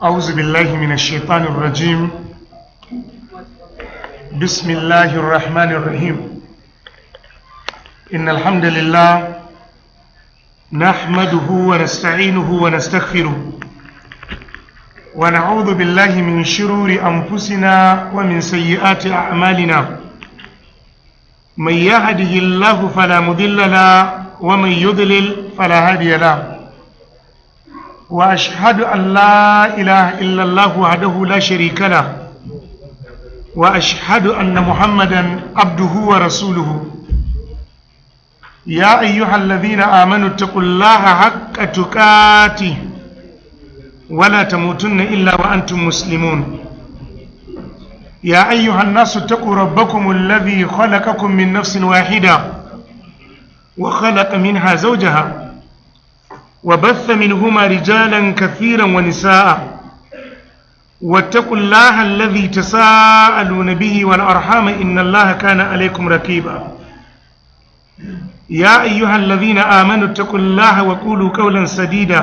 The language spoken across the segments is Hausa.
أعوذ بالله من الشيطان الرجيم. بسم الله الرحمن الرحيم. إن الحمد لله نحمده ونستعينه ونستغفره، ونعوذ بالله من شرور أنفسنا ومن سيئات أعمالنا. من يهده الله فلا مضل له، ومن يضلل فلا هادي له. واشهد ان لا اله الا الله وحده لا شريك له، واشهد ان محمدا عبده ورسوله. يا ايها الذين امنوا اتقوا الله حق تقاته ولا تموتن الا وانتم مسلمون. يا ايها الناس اتقوا ربكم الذي خلقكم من نفس واحده وخلق منها زوجها وبث منهما رجالا كثيرا ونساء، واتقوا الله الذي تساءلون به والأرحام إن الله كان عليكم رقيبا. يا أيها الذين آمنوا اتقوا الله وقولوا قولا سديدا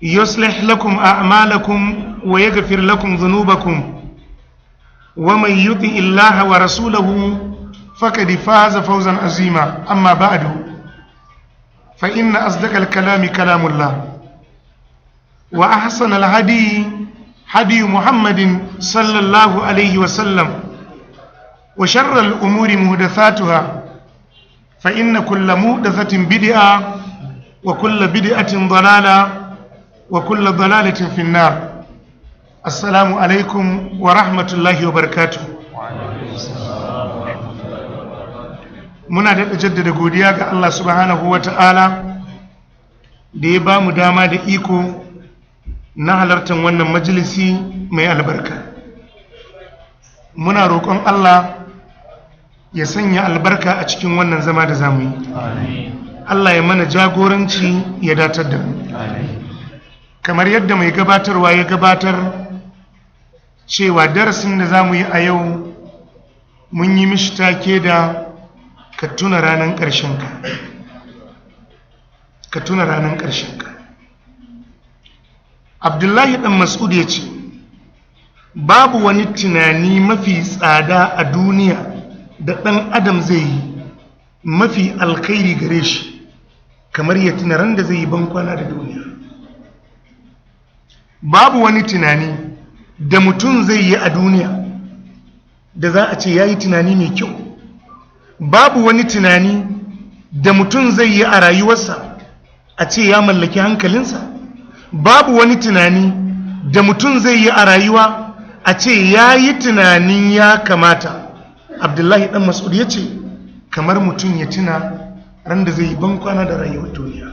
يصلح لكم أعمالكم ويغفر لكم ذنوبكم، ومن يطع الله ورسوله فقد فاز فوزا عظيما. أما بعد، فإن أصدق الكلام كلام الله، وأحسن الهدي هدي محمد صلى الله عليه وسلم، وشر الأمور مهدثاتها، فإن كل مهدثة بدعة، وكل بدعة ضلالة، وكل ضلالة في النار. السلام عليكم ورحمة الله وبركاته. Muna daɗa jaddada godiya ga Allah subhanahu wa ta'ala da ya ba mu dama da iko na halartar wannan majalisi mai albarka. Muna roƙon Allah ya sanya albarka a cikin wannan zama da zamu yi. Allah ya mana jagoranci ya datar da mu. Kamar yadda mai gabatarwa ya gabatar cewa darasin da zamu yi a yau mun yi mishi take da ka tuna ranar ƙarshenka. Ka tuna ranar ƙarshenka. Abdullahi ɗan Mas'ud ya ce, babu wani tunani mafi tsada a duniya da ɗan adam zai yi mafi alkhairi gare shi kamar ya tuna ran da zai yi bankwana da duniya. Babu wani tunani da mutum zai yi a duniya da za a ce ya yi tunani mai kyau. Babu wani tunani da mutum zai yi a rayuwarsa a ce ya mallaki hankalinsa. Babu wani tunani da mutum zai yi a rayuwa a ce ya yi tunanin ya kamata. Abdullahi ɗan Mas'ud ya ce, kamar mutum ya tuna ran da zai yi bankwana da rayuwar duniya.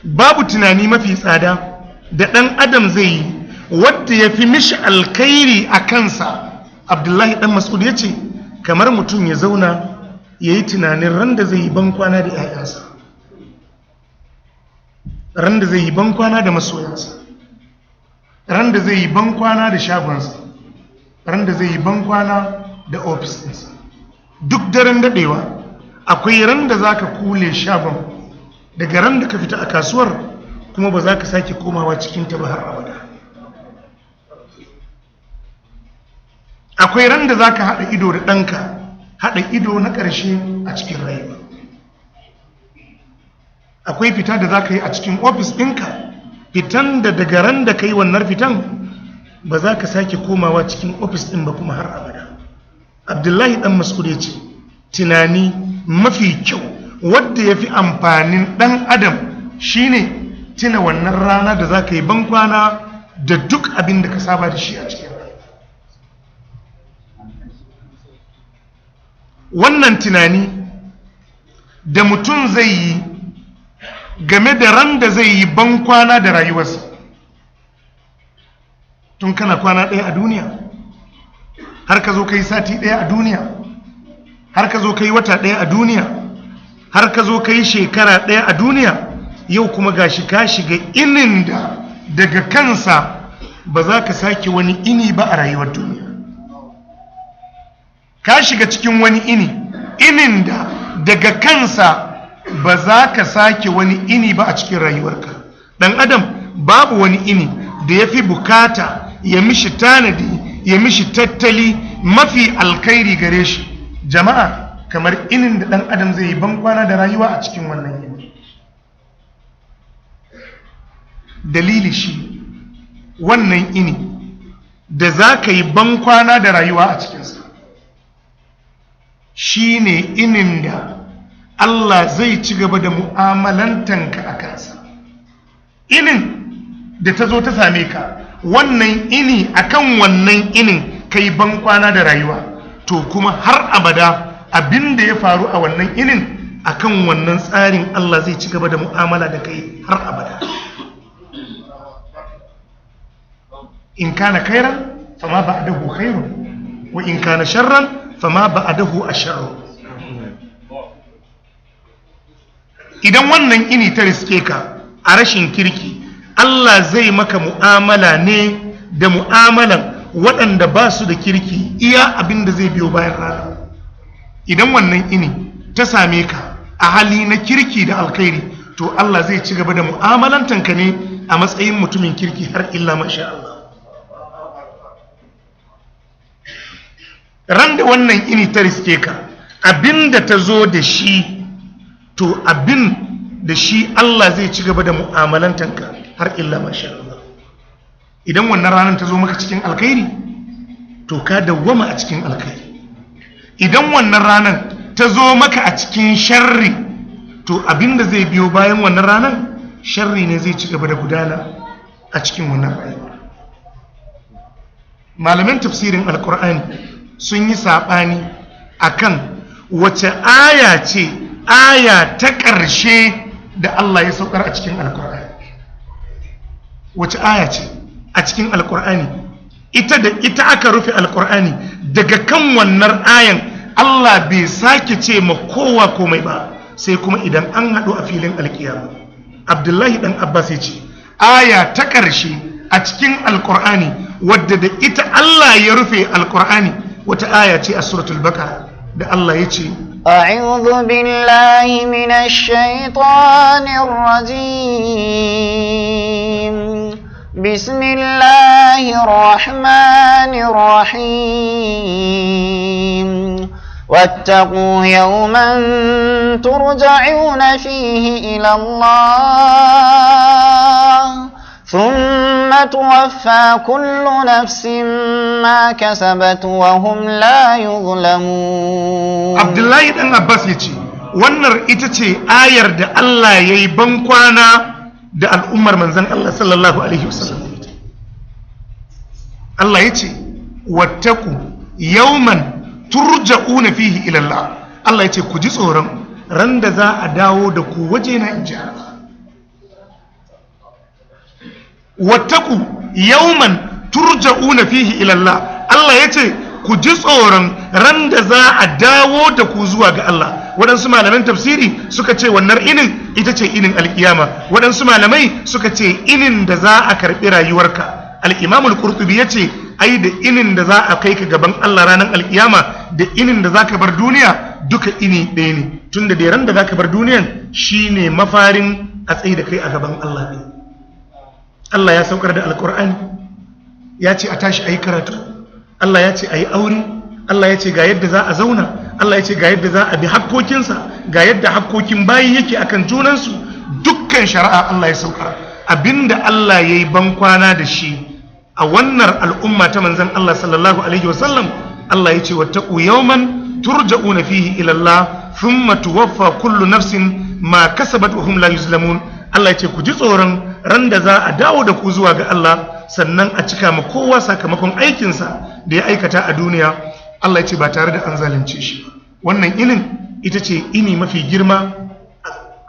Babu tunani mafi tsada da ɗan adam zai yi wadda ya fi mishi alkhairi a kansa. Abdullahi ɗan Mas'ud ya ce, kamar mutum ya zauna ya yi tunanin ran da zai yi bankwana da 'ya'yansa, ran da zai yi bankwana da masoyansa, ran da zai yi bankwana da shagonsa, ran da zai yi bankwana da ofis ɗinsa. Duk daren daɗewa akwai ran da za ka kule shagon, daga ran da ka fita a kasuwar kuma ba za ka sake komawa cikinta ba har abada. Akwai ran da za ka haɗa ido da ɗanka, haɗa ido na ƙarshe a cikin rayuwa. Akwai fita da za ka yi a cikin ofis ɗinka, fitan da daga ran da ka yi wannan fitan ba za ka sake komawa cikin ofis ɗin ba kuma har abada. Abdullahi ɗan Mas'ud ya ce, tunani mafi kyau wadda ya fi amfanin ɗan adam shine tuna wannan rana da za ka yi bankwana da duk abin da ka saba da shi a cikin. Wannan tunani da mutum zai yi game da ran da zai yi bankwana da rayuwarsa, tun kana kwana ɗaya a duniya har ka zo ka yi sati ɗaya a duniya, har ka zo ka yi wata ɗaya a duniya, har ka zo ka yi shekara ɗaya a duniya, yau kuma gashi ka shiga inin da daga kansa ba za ka sake wani ini ba a rayuwar duniya. Ka shiga cikin wani ini, inin da daga kansa ba za ka sake wani ini ba a cikin rayuwarka. Dan adam babu wani ini da ya fi bukata ya mishi tanadi, ya mishi tattali mafi alkhairi gare shi, jama'a, kamar inin da dan adam zai yi bankwana da rayuwa a cikin wannan yini. Dalili shi wannan ini da za ka yi bankwana da rayuwa a cikinsa shi ne inin da Allah zai ci gaba da mu'amalantanka a kansa. Inin da ta zo ta same ka, wannan ini, akan wannan inin ka yi bankwana da rayuwa, to kuma har abada abin da ya faru a wannan inin, akan wannan tsarin Allah zai ci gaba da mu'amala da kai har abada. In kana khairan fama ba'dahu khairun, wa in kana sharran fama ba'dahu asharru. Idan wannan ini ta riske ka a rashin kirki, Allah zai maka mu'amala ne da mu'amalan waɗanda ba su da kirki, iya abin da zai biyo bayan rana. Idan wannan ini ta same ka a hali na kirki da alkhairi, to Allah zai ci gaba da mu'amalantanka ne a matsayin mutumin kirki har illa masha Allah. Ran da wannan ini ta riske ka, abin da ta zo da shi, to abin da shi Allah zai ci gaba da mu'amalantanka har illa masha Allah. Idan wannan ranar ta zo maka cikin alkhairi, to ka dawwama a cikin alkhairi. Idan wannan ranar ta zo maka a cikin sharri, to abin da zai biyo bayan wannan ranar sharri ne zai ci gaba da gudana a cikin wannan rayuwa. Malaman tafsirin Alkur'ani sun yi saɓani akan wace aya ce aya ta ƙarshe da Allah ya saukar a cikin Alkur'ani. Wace aya ce a cikin Alkur'ani ita da ita aka rufe Alkur'ani? Daga kan wannan ayan Allah bai sake ce ma kowa komai ba, sai kuma idan an haɗu a filin alkiyama. Abdullahi dan Abbas ya ce aya ta ƙarshe a cikin Alkur'ani wadda da ita Allah ya rufe Alkur'ani wata aya ce a Suratul Baqara da Allah ya ce: أعوذ بالله من الشيطان الرجيم، بسم الله الرحمن الرحيم، واتقوا يوما ترجعون فيه إلى الله ثم توفى كل نفس ما كسبت وهم لا يظلمون. Abdullahi dan Abbas ya ce wannan ita ce ayar da Allah ya yi bankwana da al'ummar manzan Allah sallallahu alaihi wasallam. Allah ya ce: "Wattaku yawman turja'una fihi ila Allah." Allah ya ce ku ji tsoron ran da za a dawo da ku waje na, in ji Allah. "Wattaku yawman turja'una fihi ila Allah." Allah ya ce ku ji tsoron ran da za a dawo da ku zuwa ga Allah. Waɗansu malaman tafsiri suka ce wannan inin ita ce inin alkiyama. Waɗansu malamai suka ce inin da za a karɓi rayuwarka. Al-Imamul Qurtubi ya ce ai da inin da za a kai ka gaban Allah ranar alkiyama da inin da za ka bar duniya duka ini ɗaya ne, tunda da ran da za ka bar duniyan shine mafarin a tsaye da kai a gaban Allah ne. Allah ya saukar da Alkur'ani, ya ce a tashi a yi karatu. Allah ya ce a yi aure. Allah ya ce ga yadda za a zauna. Allah ya ce ga yadda za a bi hakkokinsa, ga yadda hakkokin bayi yake akan junansu. Dukkan shari'a Allah ya saukar. Abinda Allah ya yi bankwana da shi a wannan al'umma ta manzon Allah sallallahu alaihi wasallam, Allah ya ce: "Wattaqu yawman turja'una fihi ila Allah thumma tuwaffa kullu nafsin ma kasabat wa hum la yuzlamun." Allah ya ce ku ji tsoron ran da za a dawo da ku zuwa ga Allah, sannan a cika ma kowa sakamakon aikinsa da ya aikata a duniya. Allah ya ce ba tare da an zalunce shi ba. Wannan inin ita ce ini mafi girma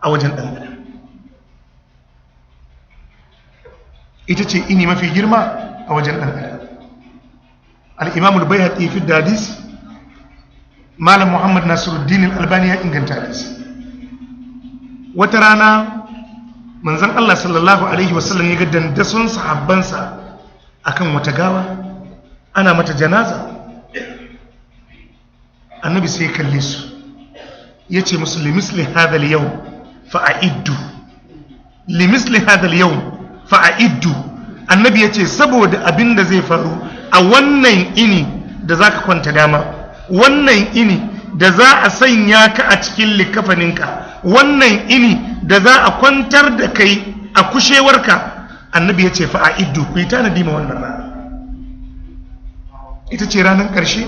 a wajen ɗan adam, ita ce ini mafi girma a wajen ɗan adam. Al-Imam al-Baihaqi fi hadisi, Malam Muhammad Nasiruddin al-Albani ya inganta hadisi. Wata rana manzon Allah sallallahu alaihi wasallam ya ga dandason sahabbansa akan wata gawa ana mata janaza. Annabi sai ya kalle su. Ya ce musu, limisli hadal yau fa'a'iddu, limisli hadal yau fa'a'iddu. Annabi ya ce saboda abin da zai faru a wannan ini da za ka kwanta dama, wannan ini da za a sanya ka a cikin likafaninka, wannan ini da za a kwantar da kai a kushewarka. Annabi ya ce fa'a'iddu, ku yi tanadi ma wannan rana. Ita ce ranar ƙarshe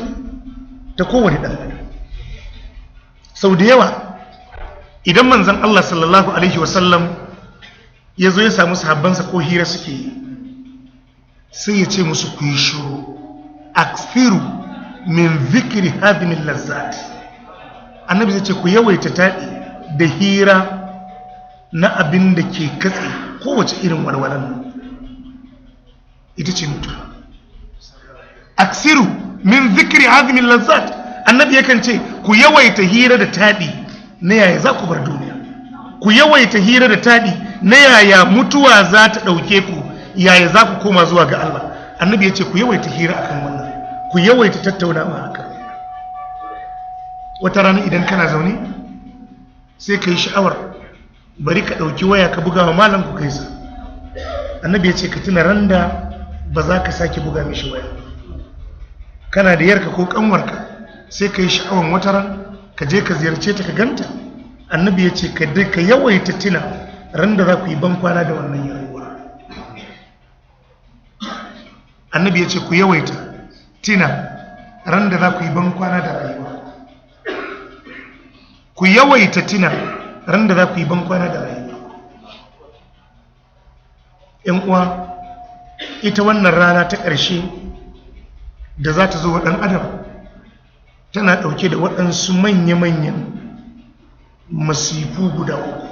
ta kowane ɗan adam. Sau da yawa idan manzon Allah sallallahu alaihi wasallam ya zo ya samu sahabbansa ko hira suke yi, sai ya ce musu ku yi shiru, akthiru min zikri hadhihi lazzat. Annabi zai ce ku yawaita taɗi da hira na abin da ke katse kowace irin walwalan nan, ita ce mutuwa. Aksiru min zikri hadhihi lazzat. Annabi yakan ce ku yawaita hira da taɗi na yaya za ku bar duniya, ku yawaita hira da taɗi na yaya mutuwa za ta ɗauke ku, yaya za ku koma zuwa ga Allah. Annabi ya ce ku yawaita hira akan wannan, ku yawaita tattaunawa akan wannan. Wata rana idan kana zaune sai ka yi sha'awar bari ka ɗauki waya ka buga wa malam ku gaisa. Annabi ya ce ka tuna randa ba za ka sake buga mishi waya. Kana da yarka ko kanwarka sai ka yi sha'awar wata ran ka je ka ziyarce ta ka ganta. Annabi ya ce ka yawaita tuna randa za ku yi bankwana da wannan yarwa. Annabi ya ce ku yawaita tuna randa za ku yi bankwana da rayuwa, ku yawaita tuna randa za ku yi bankwana da rayuwa. ‘Yan uwa, ita wannan rana ta ƙarshe da za ta zo wa ɗan adam tana ɗauke da waɗansu manya-manyan masifu guda uku.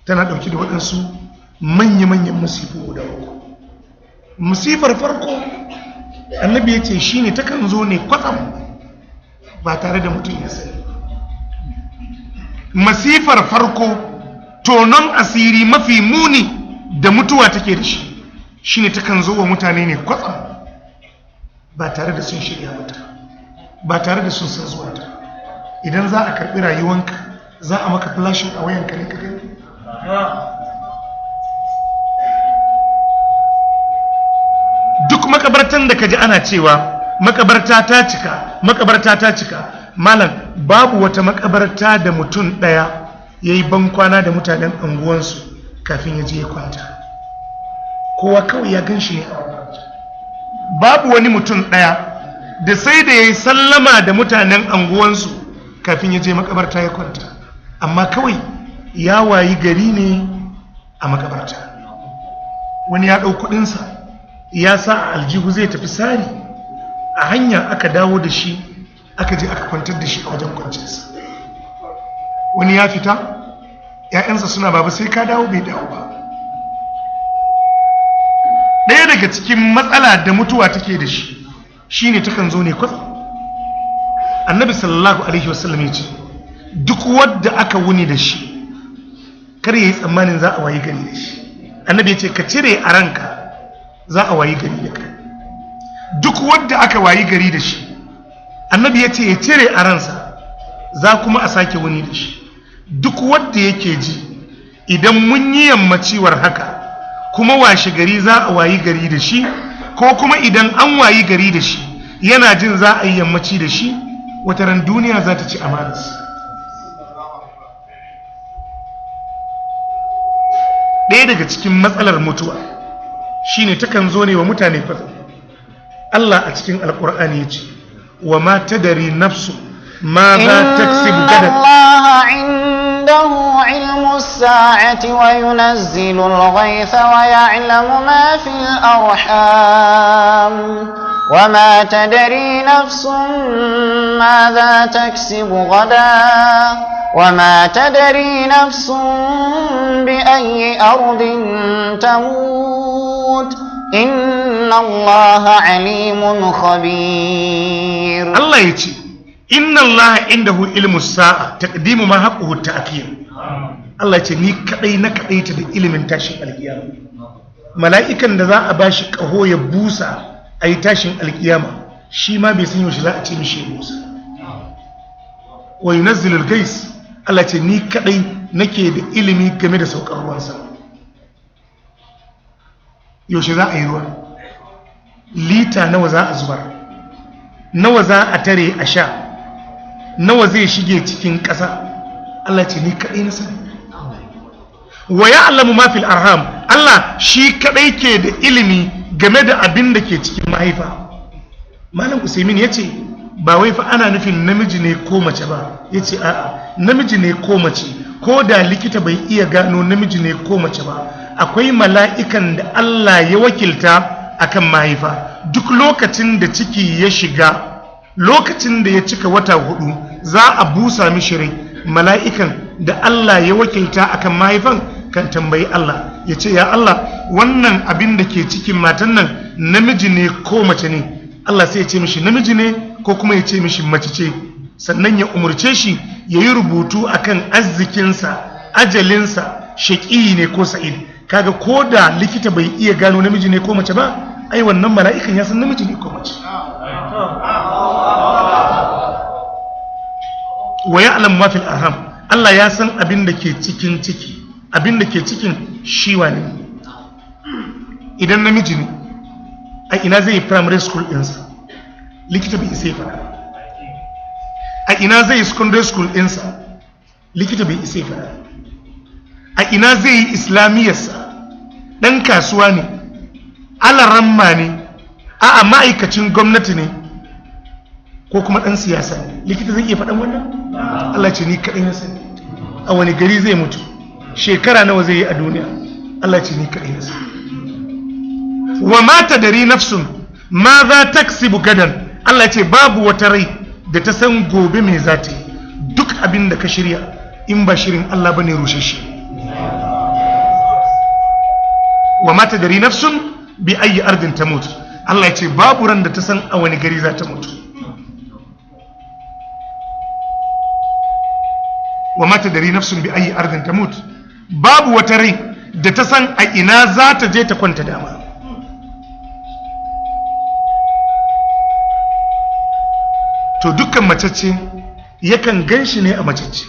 Tana ɗauke da waɗansu manya-manyan masifu guda uku. Masifar farko, annabi ya ce shi ne takan zo ne kwatsam ba tare da mutum ya sani. Masifar farko, tonon asiri mafi muni da mutuwa take da shi, shine takan zo wa mutane ne kwatsam ba tare da sun shirya mata, ba tare da sun san zuwanta. Idan za a karɓi rayuwanka, za a maka flashin a wayanka ne ka gani. Duk makabartan da ka ji ana cewa makabarta ta cika, makabarta ta cika, malam, babu wata makabarta da mutum ɗaya ya yi bankwana da mutanen anguwansu kafin ya je ya kwanta. Kowa kawai ya gan shi ne a makabarta. Babu wani mutum ɗaya da sai da ya yi sallama da mutanen anguwansu kafin ya je makabarta ya kwanta, amma kawai ya wayi gari ne a makabarta. Wani ya ɗau kuɗinsa ya sa a aljihu zai tafi sari, a hanya aka dawo da shi, aka je aka kwantar da shi a wajen kwancinsa. Wani ya fita, ‘ya'yansa suna baba sai ka dawo, bai dawo ba. Ɗaya daga cikin matsala da mutuwa take da shi shine takan zo ne kwatsam. Annabi sallallahu alaihi wasallam ya ce duk wadda aka wuni da shi kar ya yi tsammanin za a wayi gari da shi. Annabi ya ce ka cire a ranka za a wayi gari da kai. Duk wadda aka wayi gari da shi, annabi ya ce ya cire a ransa za kuma a sake wuni da shi. Duk wadda yake ji idan mun yi yammaciwar haka kuma washe gari za a wayi gari da shi, ko kuma idan an wayi gari da shi yana jin za a yi yammaci da shi, wata ran duniya za ta ci amanarsa. Ɗaya daga cikin matsalar mutuwa shine takan zo ne wa mutane fasa. Allah a cikin Alƙur'ani ya ce wa ma tadari nafsu ma za taksibu gadan. عنده علم الساعة وينزل الغيث ويعلم ما في الأرحام وما تدري نفس ماذا تكسب غدا وما تدري نفس بأي أرض تموت إن الله عليم خبير. الله يجي inna Allah indahu ilmu sa'a taqdimu ma haqquhu ta'khir. Allah ce ni kadai na kadaita da ilimin tashin alkiyama. Mala'ikan da za a bashi kaho ya busa ayi tashin alkiyama, shi ma bai san yaushe za a ce mishi ya busa. Wa yunazzilul gais, Allah ce ni kadai nake da ilimi game da saukar ruwan sama. Yaushe za a yi ruwa, lita nawa za a zubar, nawa za a tare a sha, nawa zai shige cikin ƙasa, Allah ce ni kadai na sani. Wa ya'lamu ma fil arham, Allah shi kadai ke da ilimi game da abin da ke cikin mahaifa. Malam Usaimin yace ba wai fa ana nufin namiji ne ko mace ba, yace a'a, namiji ne ko mace, ko da likita bai iya gano namiji ne ko mace ba, akwai mala'ikan da Allah ya wakilta akan mahaifa. Duk lokacin da ciki ya shiga, lokacin da ya cika wata 4, za a busa mishi rai. Mala'ikan da Allah ya wakilta akan mahaifan kan tambayi Allah, ya ce ya Allah, wannan abin da ke cikin matan nan namiji ne ko mace ne? Allah sai ya ce mishi namiji ne, ko kuma ya ce mishi mace ce. Sannan ya umurce shi ya yi rubutu akan arzikinsa, ajalinsa, shaƙi ne ko sa'id. Kaga ko da likita bai iya gano namiji ne ko mace ba, ai wannan mala'ikan ya san namiji ne ko mace. Wa ya'lamu ma fil arham, Allah ya san abin da ke cikin ciki, abin da ke cikin shi wane ne. Idan namiji ne, a ina zai yi primary school ɗinsa? Likita bai isa ya faɗa. A ina zai yi secondary school ɗinsa? Likita bai isa ya faɗa. A ina zai yi islamiyarsa? Ɗan kasuwa ne, alaramma ne, a'a ma'aikacin gwamnati ne, ko kuma ɗan siyasa ne? Likita zai iya faɗan wannan? Allah ce ni kaɗai na sani. A wani gari zai mutu, shekara nawa zai yi a duniya? Allah ce ni kaɗai na sani. Wa ma tadri nafsun ma za taksibu gadan, Allah ce babu wata rai da ta san gobe me za ta yi. Duk abin da ka shirya in ba shirin Allah bane, rushe shi. Wa ma tadri nafsun bi ayi ardin tamut, Allah ya ce babu ran da ta san a wani gari za ta mutu. Wa ma tadri nafsun bi ayi ardin tamut, babu wata rai da ta san a ina za ta je ta kwanta dama. To dukkan macece yakan gan shi ne a macece,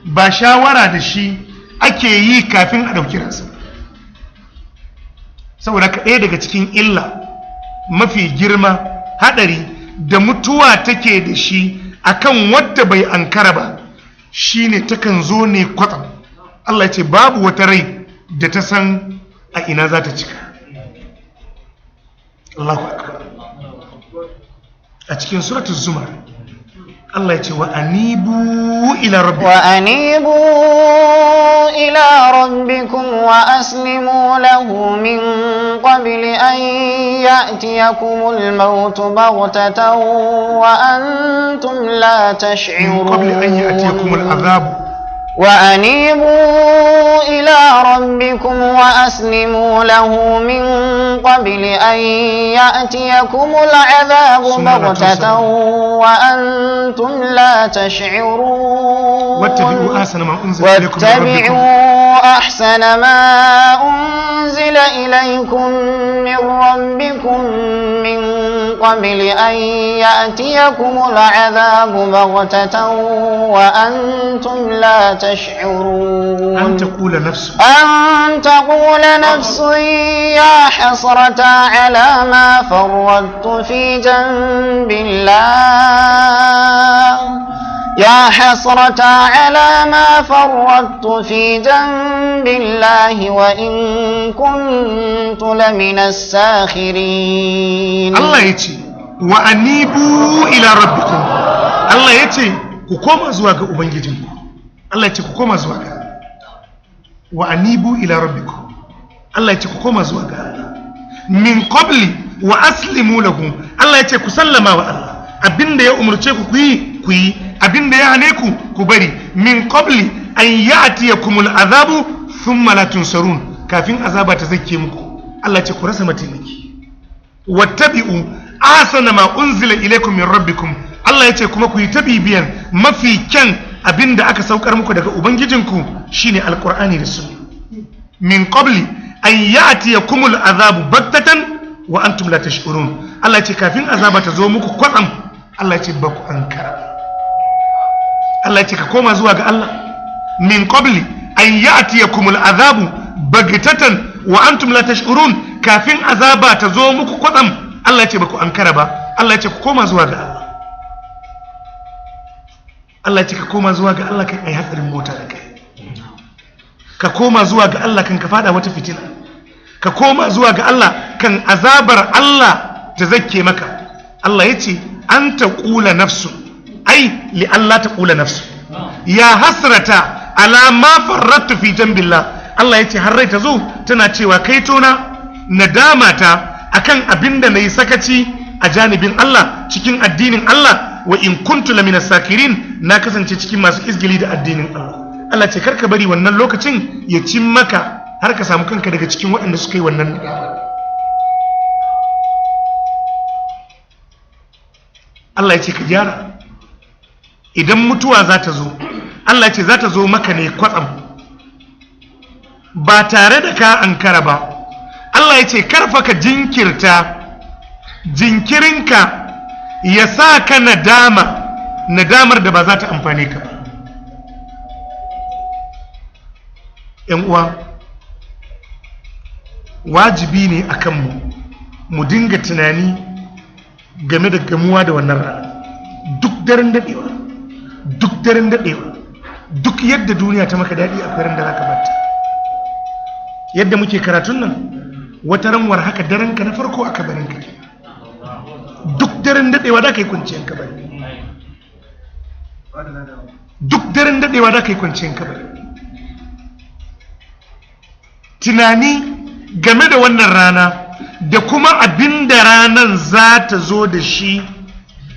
ba shawara da shi ake yi kafin a ɗauki ransa. Saboda ka ɗaya daga cikin illa mafi girma, haɗari da mutuwa take da shi akan wadda bai ankara ba, shine takan zo ne kwatsam. Allah ce babu wata rai da ta san a ina za ta cika. Allahu akbar. A cikin suratul Zumar Allah ya ce wa anibu ila rabbikum, wa anibu ila rabbikum wa aslimu lahu min qabli an ya'tiyakumul mautu baghtatan wa antum la tash'urun. Min qabli an ya'tiyakumul azab. Wa anibu ila rabbikum wa aslimu lahu min qabli an ya'tiyakumul azabu baghtatan wa antum la tash'urun. Wattabi'u ahsana ma unzila ilaykum min rabbikum. Wattabi'u ahsana ma unzila ilaykum min rabbikum min qabli an ya'tiyakumul azabu baghtatan wa antum la tash'urun. An taqula nafsun, an taqula nafsun ya hasrata ala ma farradtu fi janbillah, ya hasrata ala ma farradtu fi janbillahi wa in kuntu lamina as-sakhirin. Allah yace wa anibu ila rabbikum, Allah yace ku koma zuwa ga ubangijinku. Allah yace ku koma zuwa ga, wa anibu ila rabbikum, Allah yace ku koma zuwa ga Allah. Min qabli wa aslimu lahu, Allah yace ku sallama wa Allah, abinda ya umurce ku ku yi, ku yi, abinda ya hane ku ku bari. Min qabli an ya'tiyakumul azabu thumma la tunsarun, kafin azaba ta zake muku, Allah yace ku rasa mataimaki. Wattabi'u ahsana ma unzila ilaykum min rabbikum, Allah yace kuma ku yi ta bibiyan mafi kyan abinda aka saukar muku daga ubangijinku, shine alqur'ani da sunna. Min qabli an ya'tiyakumul azabu battatan wa antum la tash'urun, Allah yace kafin azaba ta zo muku kwatsam, Allah yace ba ku ankara. Allah ya ce ka koma zuwa ga Allah. Min qabli an ya'tiyakumul azabu bagtatan wa antum la tash'urun, kafin azaba ta zo muku kwatsam. Allah ya ce baku ankara ba. Allah ya ce ku koma zuwa ga Allah. Allah ya ce ka koma zuwa ga Allah kan ai hatsarin mota da kai. Ka koma zuwa ga Allah kan ka fada wata fitina. Ka koma zuwa ga Allah kan azabar Allah ta zakke maka. Allah ya ce an taqula nafsu, ai li Allah taqula nafsu ya hasrata ala ma farrattu fi jambillah. Allah ya ce har rai ta zo tana cewa kai tona nadama ta akan abin da nayi sakaci a janibin Allah cikin addinin Allah, wa in kuntu lamina sakirin, na kasance cikin masu izgili da addinin Allah. Allah ce karka bari wannan lokacin ya cin maka har ka samu kanka daga cikin waɗanda suka yi wannan nadama. Allah ya ce ka gyara. Idan mutuwa za ta zo, Allah ce za ta zo maka ne kwatsam ba tare da ka ankara ba. Allah ya ce karfa ka jinkirta, jinkirinka ya sa ka nadama, nadamar da ba za ta amfane ka ba. ‘Yan uwa, wajibi ne a kanmu mu dinga tunani game da gamuwa da wannan rana. Duk daren daɗewa, duk daren daɗewa, duk yadda duniya ta maka daɗi, akwai ran da za ka bata. Yadda muke karatun nan, wata ranwar haka daren ka na farko a kabarin ka kenan. Duk daren daɗewa da ka yi kwanciyar kabari. Duk daren daɗewa da ka yi kwanciyar kabari. Tunani game da wannan rana da kuma abin da ranan za ta zo da shi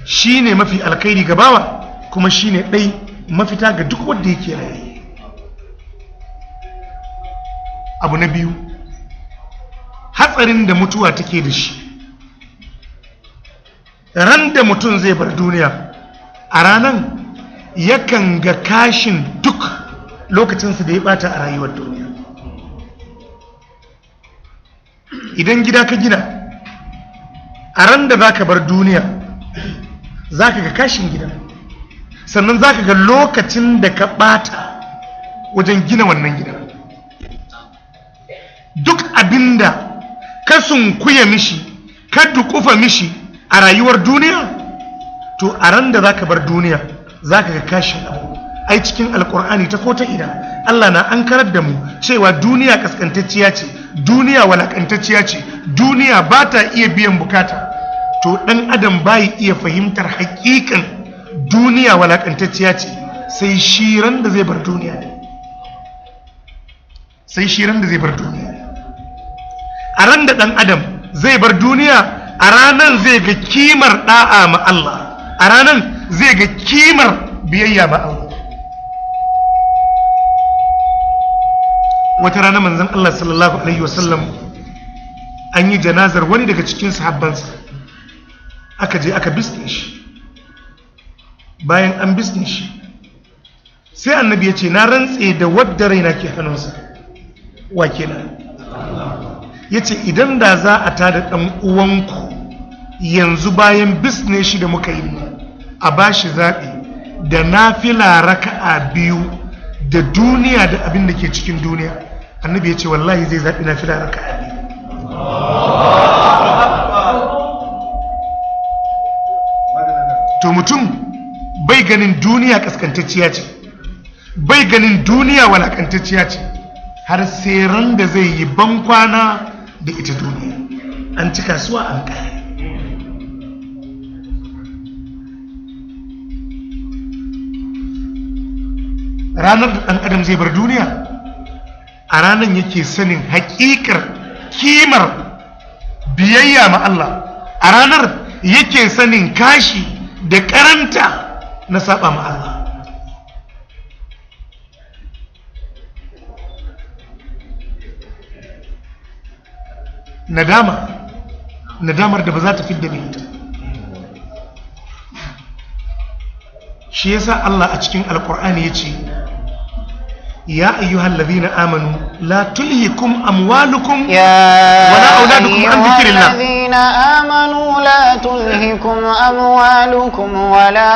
shine mafi alkhairi ga bawa, kuma shine ɗai mafita ga duk wanda yake raye. Abu na biyu, hatsarin da mutuwa take da shi. Ran da mutum zai bar duniya, a ranan yakan ga kashin duk lokacinsa da ya bata a rayuwar duniya. Idan gida ka gina, a ran da za ka bar duniya za ka ga kashin gidan, sannan za ka ga lokacin da ka bata wajen gina wannan gidan. Duk abinda ka sunkuya mishi, ka dukufa mishi a rayuwar duniya, to a ran da za ka bar duniya za ka ga kashin abu. Ai cikin Alkur'ani ta ko ta ina Allah na an karar da mu cewa duniya kaskantacciya ce, duniya walakantacciya ce, duniya ba ta iya biyan bukata. To dan adam bai iya fahimtar hakikan duniya walakantacciya ce sai shi ran da zai bar duniya ne. Sai shi ran da zai bar duniya. A ran da dan adam zai bar duniya, a ranan zai ga kimar da'a ma Allah, a ranan zai ga kimar biyayya ma Allah. Wata rana manzon Allah sallallahu alaihi wasallam an yi janazar wani daga cikin sahabbansa, aka je aka bisne shi. Bayan an bisne shi, sai annabi ya ce na rantse da wadda raina ke hannunsa. Wa kenan? Ya ce idan da za a tada ɗan uwanku yanzu bayan bisne shi da muka yi, a ba shi zaɓi da nafila raka'a biyu da duniya da abin da ke cikin duniya, annabi ya ce wallahi zai zaɓi nafila raka'a biyu. To mutum bai ganin duniya kaskantacciya ce, bai ganin duniya walakantacciya ce, har sai ran da zai yi bankwana da ita duniya. An ci kasuwa an kare. Ranar da ɗan adam zai bar duniya, a ranar yake sanin haƙiƙar kimar biyayya ma Allah, a ranar yake sanin kashi da karanta na saba ma Allah. Nadama, nadamar da ba za ta fidda ni ita. Shi yasa Allah a cikin Alƙur'ani ya ce ya ayyuhal ladhina amanu la tulhikum amwalukum يا ولا أولادكم عن ذكر أيها الله. الذين آمنوا لا تلهكم أموالكم ولا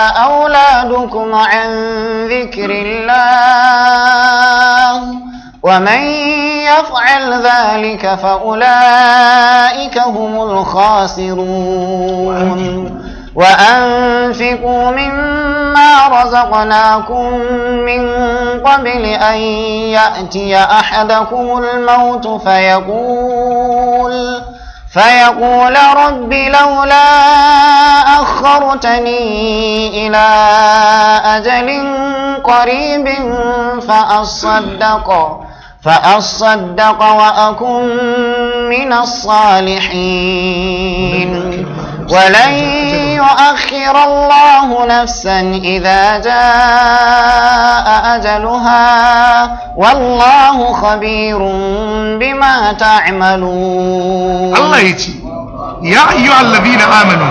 أولادكم عن ذكر الله ومن يفعل ذلك فأولئك هم الخاسرون. وأنفقوا مما رزقناكم من قبل أن يأتي أحدكم الموت فيقول رب لولا أخرتني إلى أجل قريب فأصدق وأكن من الصالحين. ولن يؤخر الله نفسا إذا جاء أجلها والله خبير بما تعملون. Allah ya ce, ya ayyuhal ladina amanu,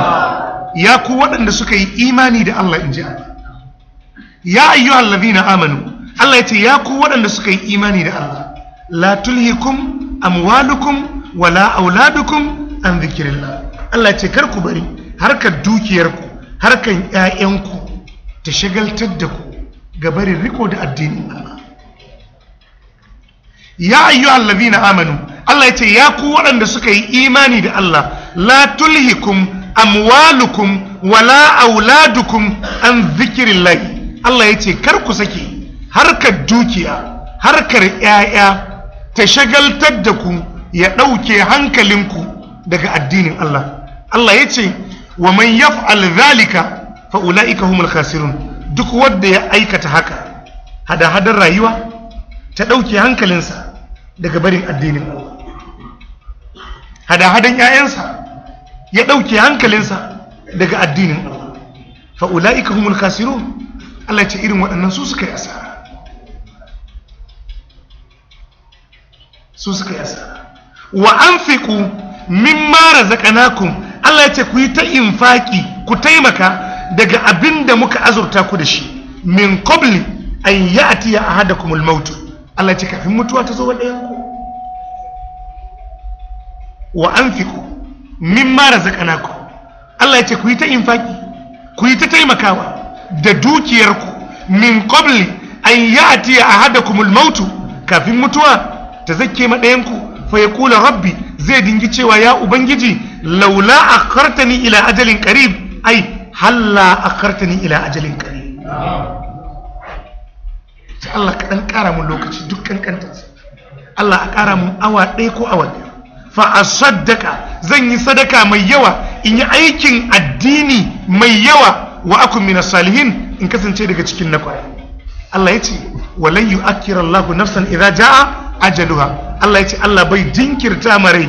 ya ku waɗanda suka yi imani da Allah, in ji Allah. Ya ayyuhal ladina amanu, Allah ya ce ya ku waɗanda suka yi imani da Allah, la tulhikum amwalukum wala auladukum an dhikrillah. Allah ya ce kar ku bari harkar dukiyarku, harkar ƴaƴanku ta shagaltar da ku ga barin riko da addinin Allah. Ya ayyuhal ladina amanu, Allah ya ce ya ku waɗanda suka yi imani da Allah, la tulhikum amwalukum wala auladukum an dhikrillah. Allah ya ce kar ku sake harkar dukiya, harkar ƴaƴa ta shagaltar da ku, ya ɗauke hankalinku daga addinin Allah. Allah ya ce wa man yaf'al dhalika fa ulaika humul khasirun. Duk wanda ya aikata haka, hada-hadar rayuwa ta ɗauke hankalinsa daga barin addinin Allah, hada-hadan ƴaƴansa ya ɗauke hankalinsa daga addinin Allah, fa ulaika humul khasirun. Allah ya ce irin waɗannan su suka yi asara, su suka yi asara. Wa anfiqu mimma razaqnakum, Allah ya ce ku yi ta infaki, ku taimaka daga abin da muka azurta ku da shi, min qabli an ya'tiya ahadakumul maut. Allah ya ce kafin mutuwa ta zo wa ɗayan ku. Wa anfiqu mimma razaqnakum, Allah ya ce ku yi ta infaki, ku yi ta taimakawa da dukiyarku, min qabli an ya'tiya ahadakumul maut, kafin mutuwa ta zakke ma ɗayan ku. Fa yaqulu rabbi, zai dingi cewa ya ubangiji, laula akhartani ila ajalin qarib, ai halla akhartani ila ajalin qarib. Ta Allah ka dan kara mun lokaci duk kankantarsa, Allah a kara mun awa ɗaya ko awa biyu, fa asaddaka, zan yi sadaka mai yawa, in yi aikin addini mai yawa, wa akun minas salihin, in kasance daga cikin na kwarai. Allah ya ce walan yu'akkira Allahu nafsan idza jaa ajaluha. Allah ya ce Allah bai jinkirta marai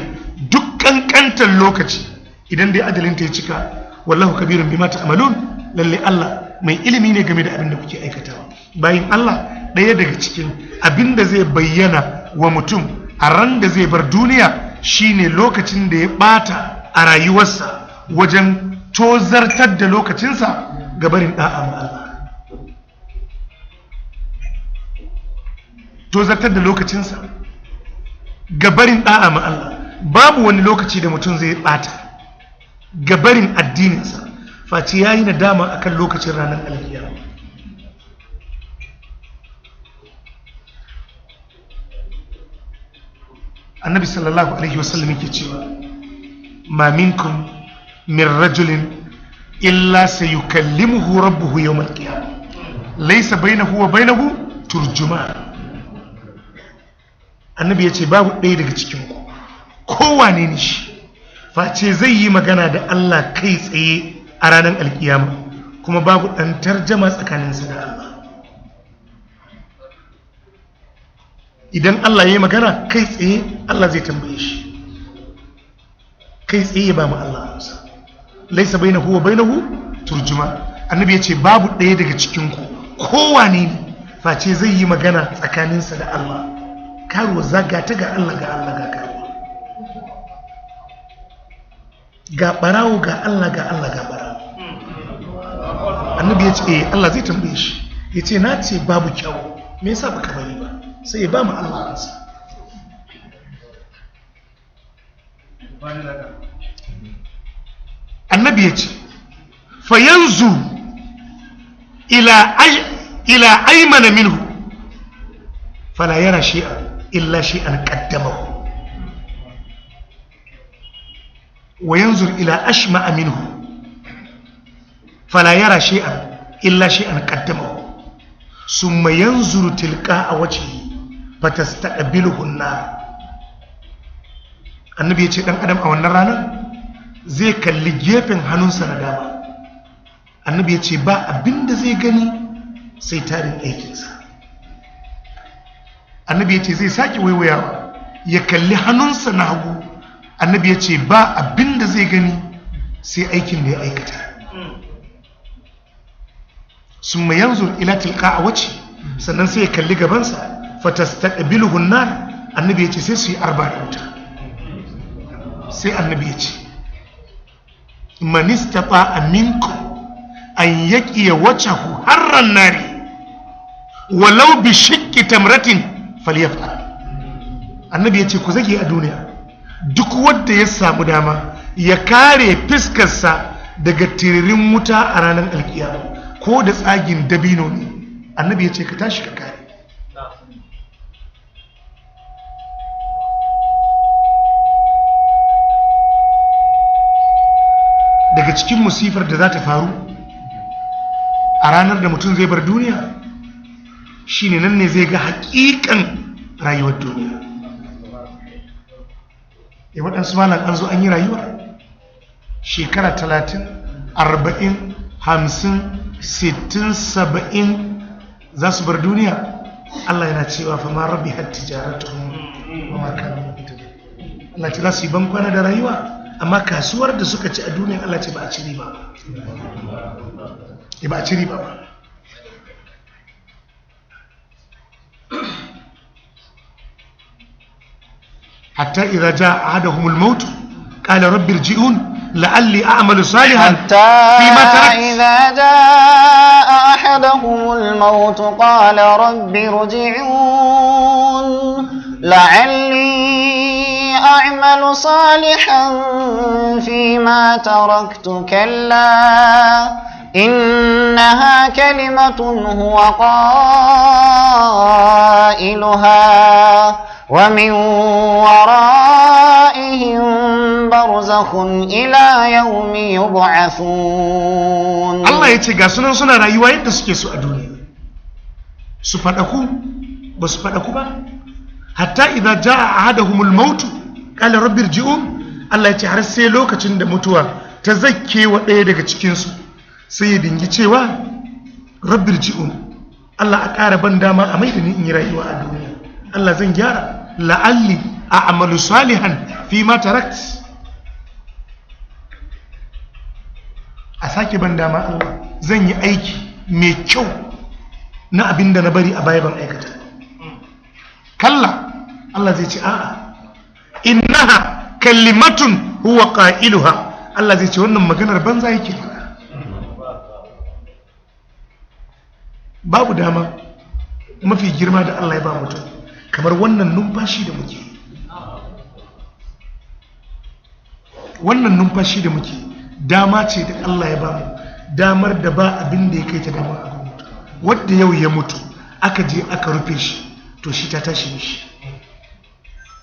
duk kankantar lokaci idan dai ajalinta ya cika. Wallahu kabirun bima ta'malun, lalle Allah mai ilimi ne game da abin da kuke aikatawa. Bayin Allah, ɗaya daga cikin abin da zai bayyana wa mutum a ran da zai bar duniya shine lokacin da ya bata a rayuwarsa wajen tozartar da lokacinsa ga barin da'a ma Allah, tozartar da lokacinsa ga barin da'a ma Allah. Babu wani lokaci da mutum zai bata ga barin addininsa face yayi nadama akan lokacin ranar alkiyama. Annabi sallallahu alaihi wasallam yake cewa ma minkum min rajulin illa sayukallimuhu rabbuhu yawm alqiyamah laysa bainahu wa bainahu turjuman. Annabi yace babu ɗaya daga cikin ku kowane ne shi face zai yi magana da Allah kai tsaye a ranar alkiyama, kuma babu ɗan tarjama tsakaninsa da Allah. Idan Allah ya yi magana kai tsaye, Allah zai tambaye shi kai tsaye, ya ba mu Allah amsa. Laisa bainahu wa bainahu turjuma. Annabi ya ce babu ɗaya daga cikin ku kowane ne face zai yi magana tsakaninsa da Allah. Karuwa zaga ta ga Allah, ga Allah ga karuwa, ga barawo ga Allah, ga Allah ga barawo. Annabi ya ce eh, Allah zai tambaye shi ya ce na ce babu kyau, me yasa baka bari ba? Sai ya ba mu Allah ansa. Annabi ya ce fayanzu ila aymana minhu fala yara shay'an illa shay'an qaddamahu wa yanzur ila ashma'a minhu fala yara shay'an illa shay'an qaddamahu summa yanzuru tilqa'a wajhihi fatastaqbiluhu an-nar. Annabi ya ce dan adam a wannan ranar zai kalli gefen hannunsa na dama. Annabi ya ce ba abinda zai gani sai tarin aikinsa. Annabi ya ce zai sake waiwayawa ya kalli hannunsa na hagu. Annabi ya ce ba abinda zai gani sai aikin da ya aikata. Summa yanzur ila tilqa'a wajhi, sannan sai ya kalli gabansa, fatastaqbiluhu an-nar. Annabi ya ce sai su yi arba da wuta. Sai annabi ya ce man istata'a minkum an yaqiya wajhahu harran nari walau bi shiqqi tamratin falyaf'al. Annabi ya ce ku zage a duniya, duk wanda ya samu dama ya kare fiskarsa daga tiririn wuta a ranar alkiyama ko da tsagin dabino ne. Annabi ya ce ka tashi ka kare. Daga cikin musifar da za ta faru a ranar da mutum zai bar duniya shine nan ne zai ga hakikan rayuwar duniya. Ya waɗansu malam an zo an yi rayuwar shekara 30, 40, 50, 60, 70 za su bar duniya. Allah yana cewa fa ma rabbi hat tijaratuhum wa ma kanu muhtadin. Allah ce za su yi bankwana da rayuwa, amma kasuwar da suka ci a duniya Allah ce ba a ci riba ba. Ba a ci riba ba. Hatta idza jaa ahaduhumul maut qala rabbi irji'un la'alli a'malu salihan fima taraktu. Idza jaa ahaduhumul maut qala rabbi irji'un la'alli أعمل صالحا فيما تركت كلا إنها كلمة هو قائلها ومن ورائهم برزخ إلى يوم يبعثون. Allah ya ce ga sunan suna rayuwa yadda suke so a duniya, su faɗaku ba su faɗaku ba. Hatta idza jaa ahaduhumul maut qala rabbi irji'un. Allah ya ce har sai lokacin da mutuwa ta zakke wa ɗaya daga cikin su sai ya dingi cewa rabbi irji'un, Allah a ƙara ban dama a maida ni in yi rayuwa a duniya, Allah zan gyara, la'alli a'malu salihan fi ma tarakt. A sake ban dama Allah zan yi aiki mai kyau na abin da na bari a baya ban aikata. Kalla, Allah zai ce a'a, innaha kalimatun huwa qailuha. Allah zai ce wannan maganar banza yake faɗa. Babu dama mafi girma da Allah ya ba mutum kamar wannan numfashi da muke. Wannan numfashi da muke dama ce da Allah ya ba mu, damar da ba abin da ya kai ta dama a mutu. Wanda yau ya mutu aka je aka rufe shi, to shi ta tashi mishi,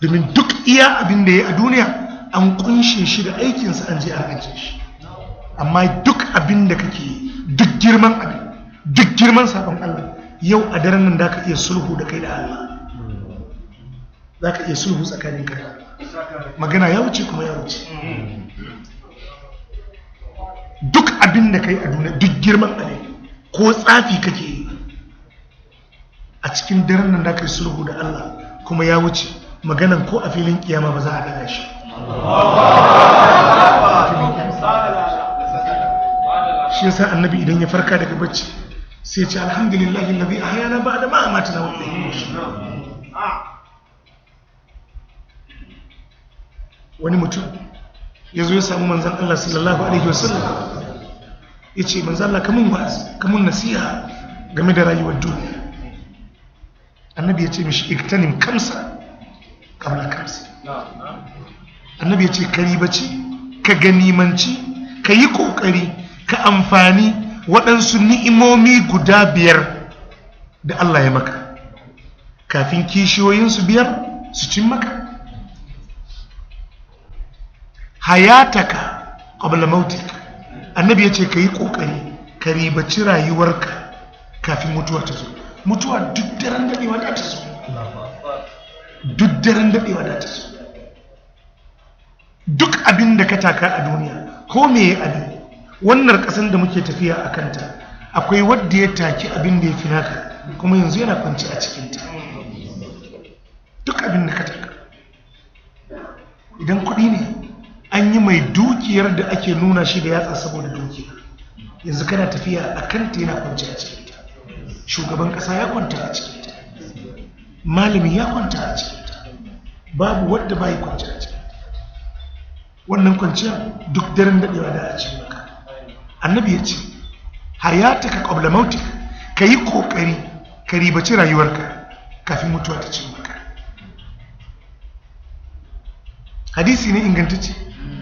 domin duk iya abin da ya a duniya an kunshe shi da aikinsa an je an ajiye shi. Amma duk abin da kake yi, duk girman abin, duk girman sabon Allah, yau a daren nan da ka iya sulhu da kai da Allah, za ka iya sulhu tsakanin kai da Allah. Magana ya wuce kuma ya wuce. Duk abin da kai a duniya, duk girman abin, ko tsafi kake yi, a cikin daren nan da ka yi sulhu da Allah kuma ya wuce. Maganan ko a filin kiyama ba za a daga shi. Shi yasa annabi idan ya farka daga bacci sai ya ce alhamdulillahi allazi ahyana ba'da ma amatna wa ilayhi nushur. Wani mutum ya zo ya samu manzon Allah sallallahu alaihi wasallam ya ce manzon Allah kamun wa'azi, kamun nasiha game da rayuwar duniya. Annabi ya ce mishi iktanim kamsa qabla kamsa. Annabi ya ce ka ribaci, ka ganimanci, ka yi ƙoƙari, ka amfani waɗansu ni'imomi guda 5 da Allah ya maka kafin kishiyoyinsu 5 su cin maka. Hayataka qabla mautik. Annabi ya ce ka yi ƙoƙari ka ribaci rayuwarka kafin mutuwa ta zo. Mutuwa duk daren daɗewa da ta zo, duk daren daɗewa da ta zo. Duk abin da ka taka a duniya ko me ya abin, wannan ƙasan da muke tafiya a kanta akwai wadda ya taki abin da ya fi naka kuma yanzu yana kwanci a cikinta. Duk abin da ka taka, idan kuɗi ne, an yi mai dukiyar da ake nuna shi da yatsa saboda dukiya, yanzu kana tafiya a kanta yana kwanci a cikinta. Shugaban ƙasa ya kwanta a cikinta, malami ya kwanta a cikinta, babu wadda bai kwanci a cikinta. Wannan kwanciyar duk daren daɗewa da a cikin maka. Annabi ya ce hayataka qabla mautik, ka yi ƙoƙari ka ribaci rayuwarka kafin mutuwa ta cin maka. Hadisi ne ingantacce.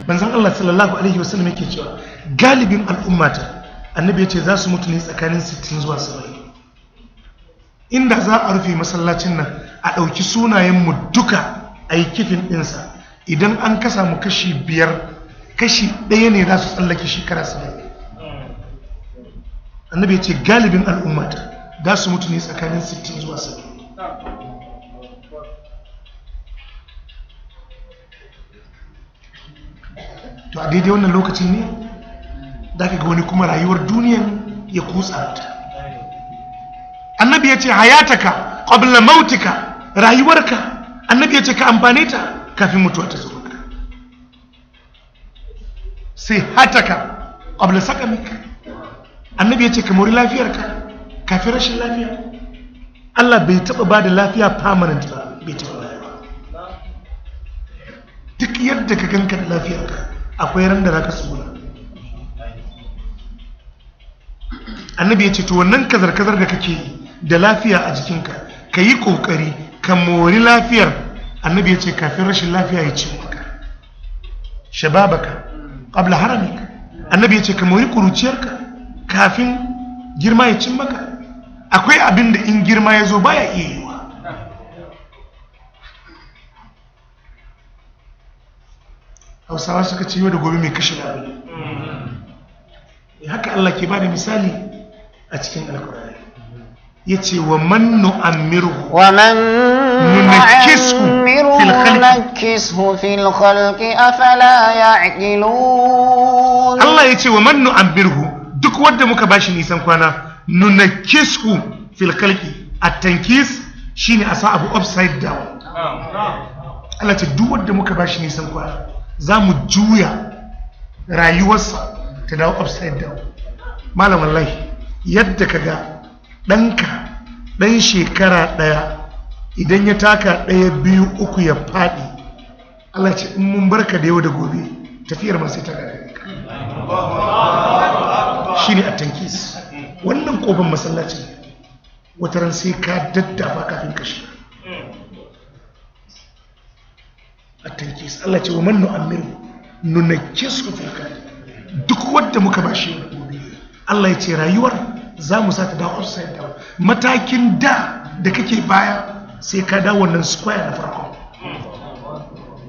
Manzon Allah sallallahu alaihi wasallam yake cewa galibin al'ummata, annabi ya ce za su mutu ne tsakanin 60 zuwa 70. Inda za a rufe masallacin nan a ɗauki sunayenmu duka a yi kifin ɗinsa, idan an kasa mu kashi 5, kashi 1 ne za su tsallake shekara 70. Annabi ya ce galibin al'ummata za su mutu ne tsakanin 60 zuwa 70. To a daidai wannan lokacin ne da ka ga wani kuma rayuwar duniyan ya kutsa ta. Annabi ya ce hayataka qabla mautika, rayuwarka annabi ya ce ka amfane ta kafin mutuwa ta zo maka. Sai hataka qabla sakamik, annabi ya ce ka mori lafiyarka kafin rashin lafiya. Allah bai taba ba da lafiya permanent ba, bai taba ba. Duk yadda ka ganka da lafiyarka akwai ran da zaka tsura. Annabi ya ce to wannan kazar-kazar da kake yi da lafiya a jikinka, ka yi kokari ka mori lafiyar. Annabi ya ce kafin rashin lafiya ya ce maka. Shababaka qabla haramik, annabi ya ce ka mori kuruciyarka kafin girma ya cin maka. Akwai abin da in girma ya zo baya iya yiwa. Hausawa suka ce yau da gobe mai kashe labule. Haka Allah ke ba da misali a cikin Alkur'ani. Ya ce wa man nu'ammirhu wa man nunakkisu fil khalqi nunakkisu fil khalqi afala ya'qilun. Allah ya ce wa man nu'ammirhu, duk wanda muka bashi nisan kwana, nunakkisu fil khalqi. At-tankis shine a sa abu upside down. Allah ce duk wanda muka bashi nisan kwana za mu juya rayuwarsa ta dawo upside down. Malam wallahi yadda ka ga ɗanka ɗan shekara 1 idan ya taka 1 2 3 ya faɗi, Allah ce in mun barka da yau da gobe tafiyar ma sai ta gagare ka. Shine at-tankis. Wannan kofar masallacin wataran sai ka daddafa kafin ka shiga. At-tankis. Allah ce wa man nu'ammiru nunakkisu fil khalqi, duk wanda muka bashi yau da gobe, Allah ya ce rayuwar za mu sa ta dawo upside down. Matakin da da kake baya sai ka dawo wannan square na farko.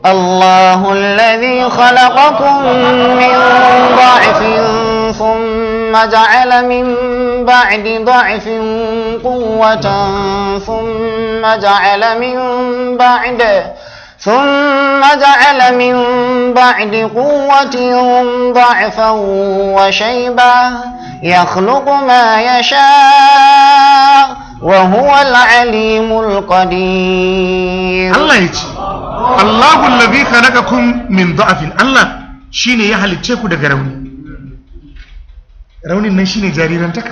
الله الذي خلقكم من ضعف ثم جعل من بعد ضعف قوة ثم جعل من بعد قوة ضعفا وشيبا يخلق ما يشاء وهو العليم القدير. Allah ya ce Allahu allazi khalaqakum min da'afin. Allah shine ya halicce ku daga rauni. Raunin nan shine jarirantaka.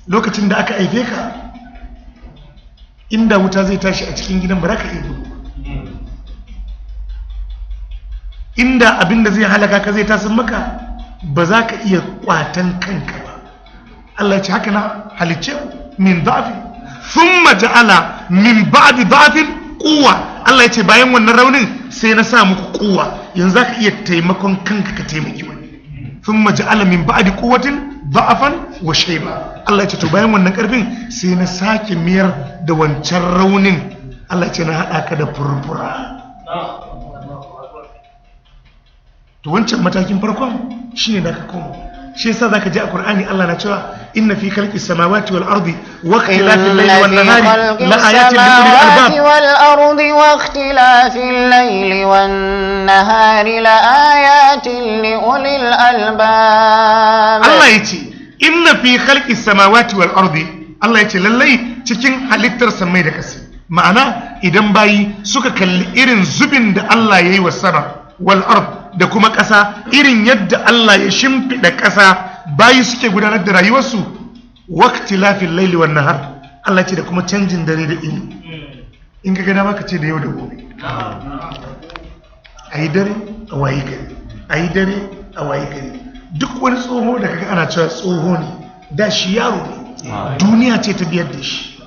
Lokacin da aka haife ka, inda wuta zai tashi a cikin gidan ba za ka iya gudu. Inda abin da zai halaka ka zai tasir maka ba za ka iya kwatan kanka ba. Allah ya ce haka na halicce ku min da'afin thumma ja'ala min ba'di da'afin quwwa. Allah ya ce bayan wannan raunin sai na sa muku kuwa, yanzu zaka iya taimakon kanka ka taimaki wani. Thumma ja'ala min ba'di quwwatin da'afan wa shayba. Allah ya ce to bayan wannan karfin sai na sake miyar da wancan raunin. Allah ya ce na hada ka da furfura. To wancan matakin farkon shine da ka koma. Shi yasa zaka ji a Qur'ani Allah na cewa inna fi khalqi samawati wal ardi wa ikhtilafil layli wan nahari la ayatin li ulil albab. Wal ardi wa ikhtilafil layli wan nahari la ayatin li ulil albab. Allah yace inna fi khalqi samawati wal ardi, Allah yace lallai cikin halittar samai da ƙasa. Ma'ana idan bayi suka kalli irin zubin da Allah yayi wa sama wal ard da kuma ƙasa, irin yadda Allah ya shimfiɗa ƙasa bayi suke gudanar da rayuwarsu, waqtilafil laili wan nahar, Allah ce da kuma canjin dare da ini. In ka ga dama ka ce da yau da gobe, ayi dare a wayi gari, ayi dare a wayi gari. Duk wani tsoho da kaga ana cewa tsoho ne, da shi yaro ne, duniya ce ta biyar da shi.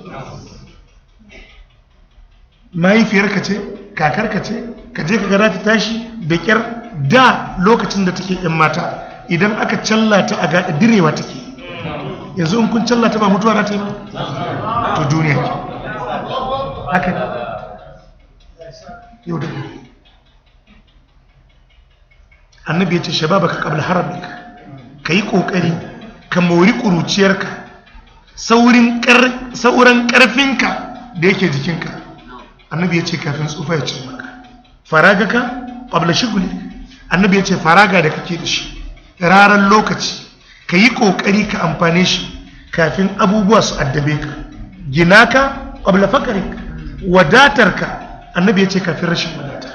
Mahaifiyarka ce, kakarka ce, ka je ka ga ta tashi da kyar. Da lokacin da take yan mata, idan aka challata a gaɗa direwa take. Yanzu in kun challata ba mutuwa za ta yi ba? To duniya ke haka ne yau da gobe. Annabi ya ce shababaka qabla haramika, ka yi ƙoƙari ka mori ƙuruciyarka, sauran ƙarfinka da yake jikinka. Annabi ya ce kafin tsufa ya ce maka faragaka qabla shughlik. Annabi ya ce faraga da kake da shi, raran lokaci, ka yi ƙoƙari ka amfane shi kafin abubuwa su addabe ka. Gina ka qabla faqrik, wadatarka annabi ya ce kafin rashin wadata.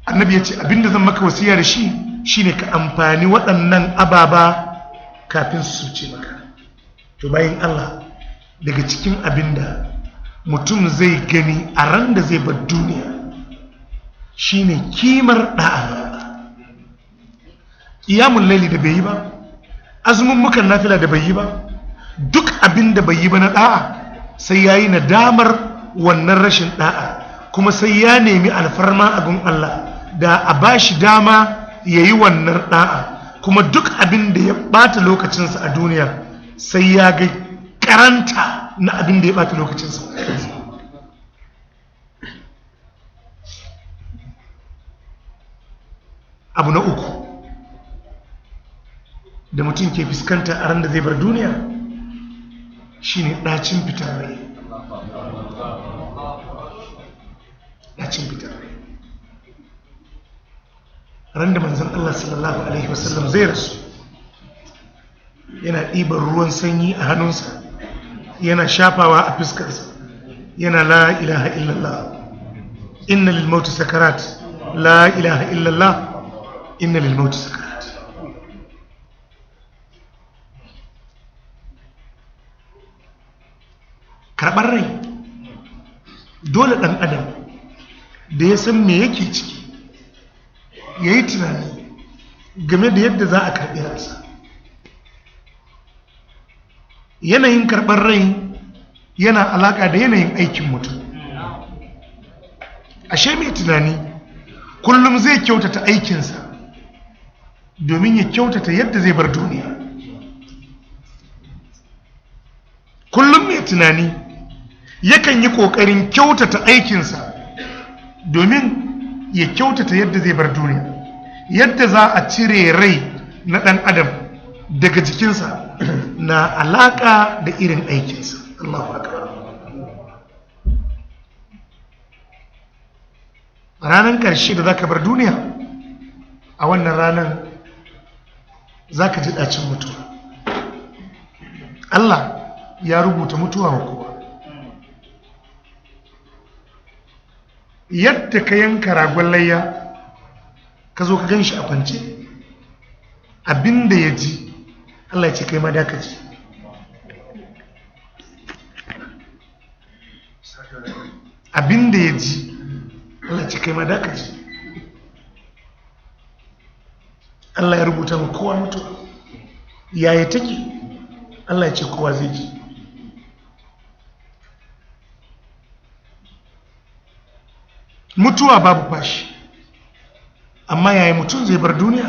Annabi ya ce abinda zan maka wasiya da shi shine ka amfani waɗannan ababa kafin su suce maka. To bayan Allah, daga cikin abinda mutum zai gani a ran da zai bar duniya shine kimar da'a. Qiyamul laili da bai yi ba, azumin mukan nafila da bai yi ba, duk abin da bai yi ba na da'a sai yayi nadamar wannan rashin da'a, kuma sai ya nemi alfarma a gun Allah da a bashi dama yayi wannan da'a. Kuma duk abin da ya bata lokacinsa a duniya sai ya ga karanta na abin da ya bata lokacinsa. Abu na uku da mutum ke fuskanta a ran da zai bar duniya shine ɗacin fitar rai. Ɗacin fitar rai. Ran da manzon Allah sallallahu alaihi wasallam zai rasu, yana ɗiban ruwan sanyi a hannunsa, yana shafawa a fuskarsa, yana la ilaha illallah, inna lil mauti sakarat, la ilaha illallah, inna lil mauti sakarat. Karɓar rai dole ɗan adam da ya san me yake ciki ya yi tunani game da yadda za a karɓi ransa. Yanayin karɓar rai yana alaƙa da yanayin aikin mutum. Ashe mai tunani kullum zai kyautata aikinsa domin ya kyautata yadda zai bar duniya. Kullum mai tunani yakan yi ƙoƙarin kyautata aikinsa domin ya kyautata yadda zai bar duniya. Yadda za a cire rai na ɗan adam daga jikinsa na alaƙa da irin aikinsa. Allahu akbar. Ranar ƙarshe da zaka bar duniya, a wannan ranar zaka ji ɗacin mutuwa. Allah ya rubuta mutuwa wa kowa. Yadda ka yanka ragon layya ka zo ka ganshi a kwance, abinda ya ji Allah ya ce kai ma da ka ji. Abinda ya ji Allah ya ce kai ma da ka ji. Allah ya rubuta ma kowa mutuwa. Yaya take? Allah ya ce kowa zai ji. Mutuwa babu fashi, amma yayin mutum zai bar duniya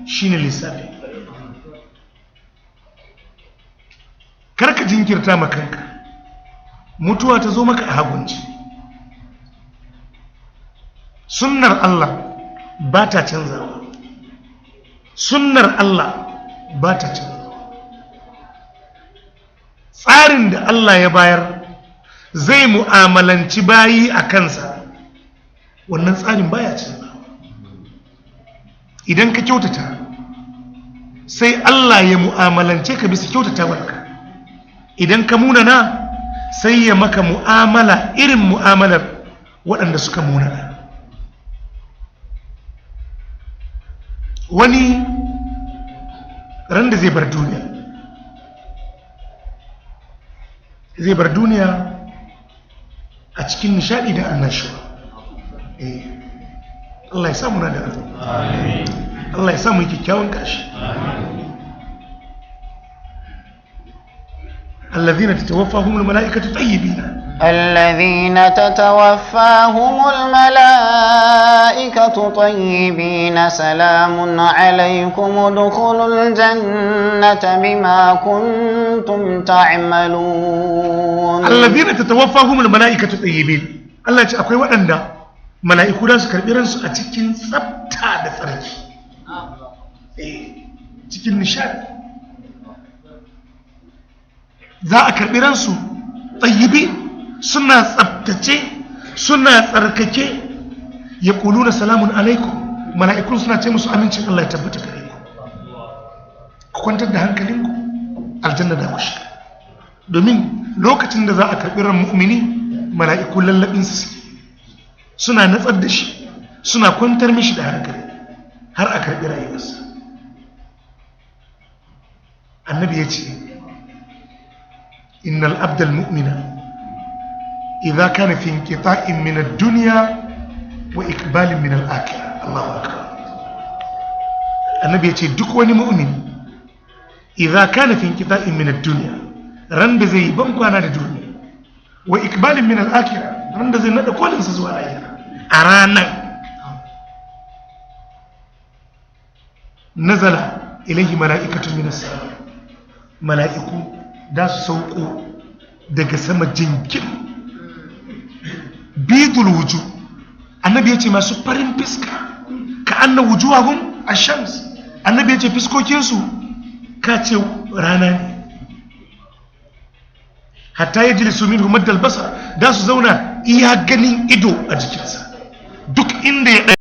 shine lissafi. Karka jinkirta ma kanka mutuwa ta zo maka a hagunci. Sunnar Allah ba ta canzawa. Sunnar Allah ba ta canzawa. Tsarin da Allah ya bayar zai mu'amalanci bayi a kansa, wannan tsarin baya canzawa. Idan ka kyautata, sai Allah ya mu'amalance ka bisa kyautatawarka. Idan ka munana, sai ya maka mu'amala irin mu'amalar waɗanda suka munana. Wani ran da zai bar duniya, zai bar duniya a cikin nishadi da annashuwa. Allah ya samu na da rabo. Allah ya samu kyakkyawan ƙarshe. الذين تتوفاهم الملائكة طيبين. الذين تتوفاهم الملائكة طيبين سلام عليكم ادخلوا الجنة بما كنتم تعملون. الذين تتوفاهم الملائكة طيبين. Allah ya ce akwai waɗanda mala'iku da su karɓi ransu a cikin tsafta da tsarki, cikin nishadi. Za a karɓi ransu tsayibi, suna tsaftace, suna tsarkake. Ya na salamun alaikum, mala'ikun suna ce musu amincin Allah ya tabbata gare ku, ku kwantar da hankalinku, aljanna da ku shiga. Domin lokacin da za a karɓi ran mu'mini, mala'iku lallabinsa suke, suna natsar da shi, suna kwantar mishi da hankali har a karɓi rayuwarsa. Annabi ya ce innal abdal mu'mina idza kana fi inqita'in min ad-dunya wa iqbalin min al-akhirah. Allahu akbar. Annabi ya ce duk wani mu'min idza kana fi inqita'in min ad-dunya, ran da zai ban kwana da duniya, wa iqbalin min al-akhirah, ran da zai nada kolinsa zuwa lahira, a ranan nazala ilaihi mala'ikatun min as-sama, mala'iku da su sauko daga sama jinkin, bidul wuju, annabi ya ce masu farin fiska, ka anna wujuhahum ash-shams, annabi ya ce fiskokinsu ka ce rana ne, hatta yajlisu minhu maddal basar, da su zauna iya ganin ido a jikinsa, duk inda ya